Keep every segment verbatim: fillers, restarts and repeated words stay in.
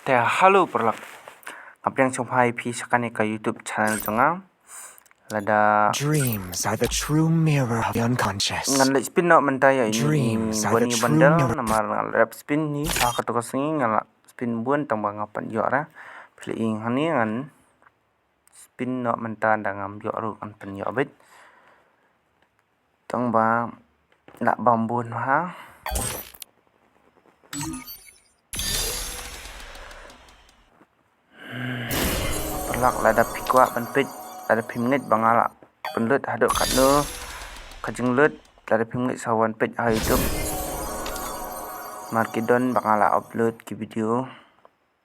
Te hello paralok. Nga pdiang sngewbha ïa phi sha kane ka YouTube channel jong nga. Lada Dreams are the true mirror of the unconscious. Ngan leit spin noh mynta ïa ini Dreams are the bun true bundle mirror. Namar nga la dep spin hi ha kato ka sngi, nga la spin bun tang ba nga pynïoh ra. Phi la ïohi hangne ngan spin noh mynta, da ngam ïoh ruh ngan pynïoh beit. Tang ba lah bam bun ha. Paralok, lada phi kwah ban peit, lada phim ngeit ba nga lah pynlut haduh katno ka jinglut, lada phim ngeit sa wan peit ha YouTube. Namar ki don ba nga lah upload ki video.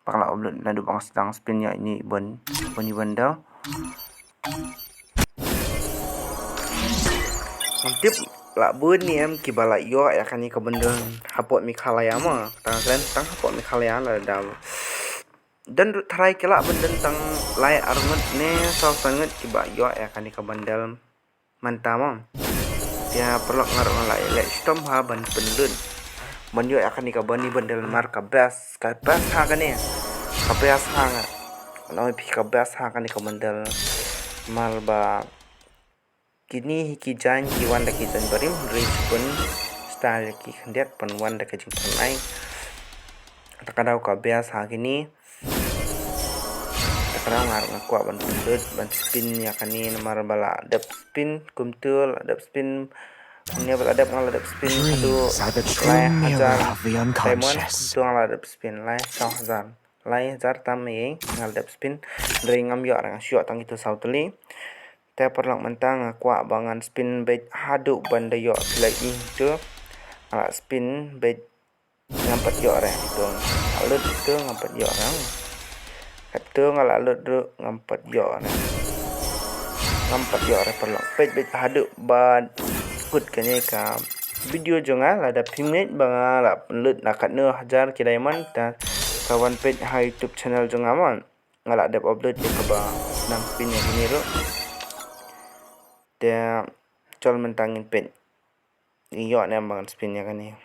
Ba nga lah upload naduh ba nga sdang spin ïa ini bun, bun ïa bun da. Ngam tip lah bun ne em kiba lah ïoh ïa kane ka bundle hapoh Meghalaya mo. Tang kren tang hapoh Meghalaya lada don ruh tharai ki lah ban don tang lai arngut ne saw san ngut kiba ïoh ïa kane ka bundle mynta mo. Te paralok, nga ruh nga lah leh shitom ha ban pynlut ban ïoh ïa kane ka bun ïa bundle namar ka best, ka best ha kane. Ka best ha nga. Nga ong ïa phi ka best ha kane ka bundle. Namar ba kine hi ki jaiñ ki wan da ki jaiñ barim, hynrei ki pynstyle ïa ki khyndiat pynwan da ka jingpynai. Te ka daw ka best ha kine. Te ka daw nga ruh nga kwah ban pynlut ban spin ïa kane namar ba la dep spin kumto, la dep spin. Kumne ba la dep, nga la dep spin haduh Dreams are the true lai hajar mirror of the diamond, unconscious. Kumto nga la dep spin lai saw hajar. Lai hajar tam ei nga la dep spin. Hynrei ngam ïoh re, nga shu ïoh tang kito saw tylli. Te paralok, mynta nga kwah ba ngan spin beit haduh ban da ïoh phi la ïohi to. Nga la spin beit ngam pat ïoh re. To nga lut to ngam pat ïoh re. Kato nga la lut ruh ngam pat ïoh re. Ngam pat ïoh re paralok. Peit beit haduh ba kut kane ka video jong nga, lada phim ngeit ba nga la pynlut na katno hajar ki diamond, te sa wan peit ha YouTube channel jong nga mo. Nga la dep upload ïa kaba nang spin ïa kine ruh. Te chol mynta ngin peit. Ïoh ne em ba ngan spin ïa kane.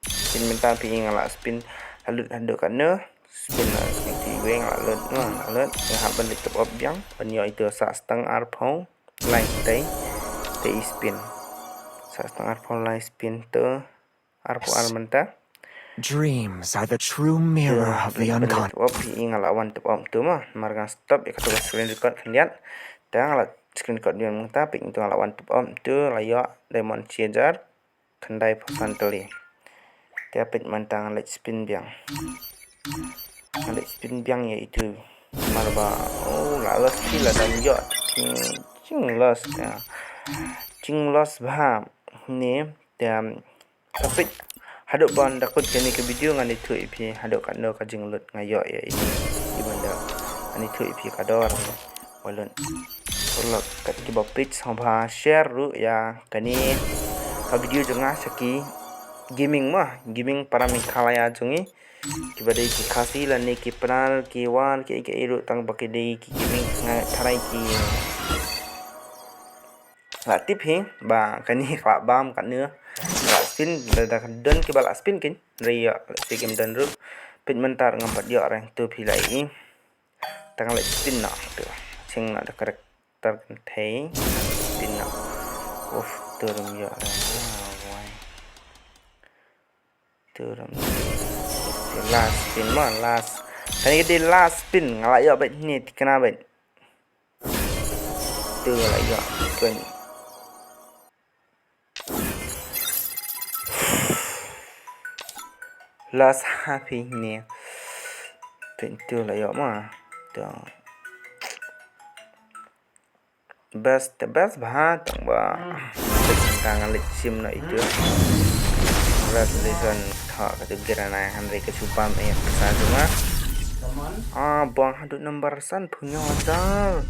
Spin mynta phi i nga la spin haduh haduh katno. Spin la spin ti weng la lut, nga la lut. Nga hap ban leit top up biang ban ïoh ito sa stang arphew lai tei. Te i spin. Sa stang arphew lai spin to arphew ar mynta. Dreams are the true mirror of the unconscious. Top up phi i nga la wan top up to mo. Namar nga stop ïa kato ka screen record khyndiat. Te nga la screen record biang mynta, phi i to nga la wan top up to la ïoh diamond shi hajar khyndai phew san tylli. Te peit mynta nga leit spin biang. Nga leit spin biang ïa itu. Namar ba, oh, la loss phi, la dang ïoh. Jing, jing loss te. Jing loss bha. Ne te sa peit haduh ban da kut kane ka video ngan ïathuh ïa phi haduh katno ka jinglut nga ïoh ïa ini. Ïa bundle ngan ïathuh ïa phi ka dor. Walun. Paralok, kat kiba peit sngewbha share ruh ïa kane ka video jong nga sha ki gaming mo, gaming para Meghalaya jong ngi. Kiba dei ki Khasi lane ki Pnar, ki War, ki, ki ruh tang ba ki dei ki gaming nga tharai ki. La tip hi ba kane ka la bam katno. La spin, da, da don kiba la spin kin. Ri ïa, la si kim don ruh. Peit mynta ngam pat ïoh re, to phi la i. Tang la spin noh to. Ching noh da character kynthei. Spin noh. Uf, to rum ïoh re. Ah, wai. To rum. Last spin mo, last. Kane ka dei last spin, nga la ïoh beit hynne, thikna beit. To nga la ïoh. Pyn. Last happy hynne. Pyn to la ïoh mo. To. Best, the best bha tang ba. Tang ngan leit shim noh itu. Congratulations, tha ka tu gira na hynrei ka shu bam ïa ka sa tu ma. Ah, bang haduh number san phew hynñiew hajar.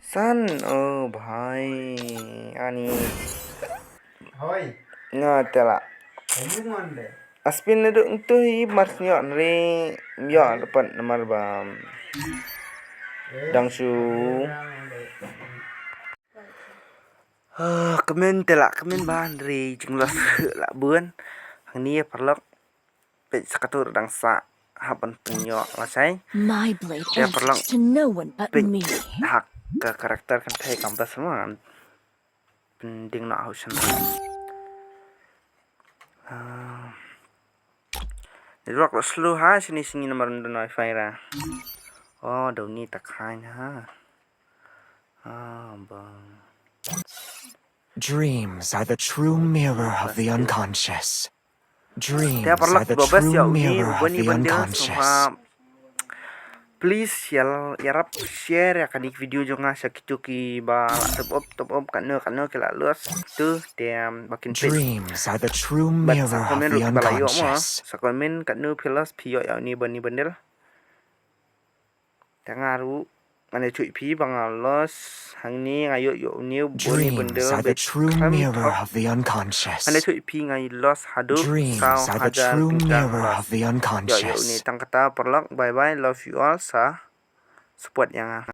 San, oh bhai. Ani. Hoi. Nga te la. Kayu ngan de. Aspin ne duk ntu hi mar sñiot ri ïoh dapat namar ba. Eh, dang shu. Ah, kmen te la, kmen ba ri jinglos la bun. Hangne paralok. Peit sa katu dang sa. hap ban pynïoh lashai. My blade Te paralok answers to no one but Peit me. ha ka character kynthei kam bas ma ngan pynding noh ha u shynrang. Ah. Network la slow ha shini sngi namar ym don wifi ra. Oh, dau ni ta khain ha. Ah, ba. Dreams are the true mirror of the unconscious. Dreams Te are paralok the ba bas true ïa uni mirror u of Bani the Bandel unconscious. sngewbha. Please ïa ïarap share ïa kane ka video jong nga sha kito kiba la top up top up katno katno ki la loss tu te ba kin peit. Dreams are the true Bad sa mirror of comment the ruh kiba la ïoh mo. unconscious. Sa comment katno phi loss phi ïoh ïa uni Bani Bandel. Te nga ruh ngan ïathuh ïa phi ba nga loss hangne nga ïoh ïoh uni Bani Dreams Bandel are the bad true khlem mirror thok. of the unconscious. Ngan ïathuh ïa phi nga loss haduh Dreams saw are the hajar true tyngka mirror loss. of the Ïoh ïoh unconscious. uni tang kata paralok, bye bye, love you all, sa support ïa nga.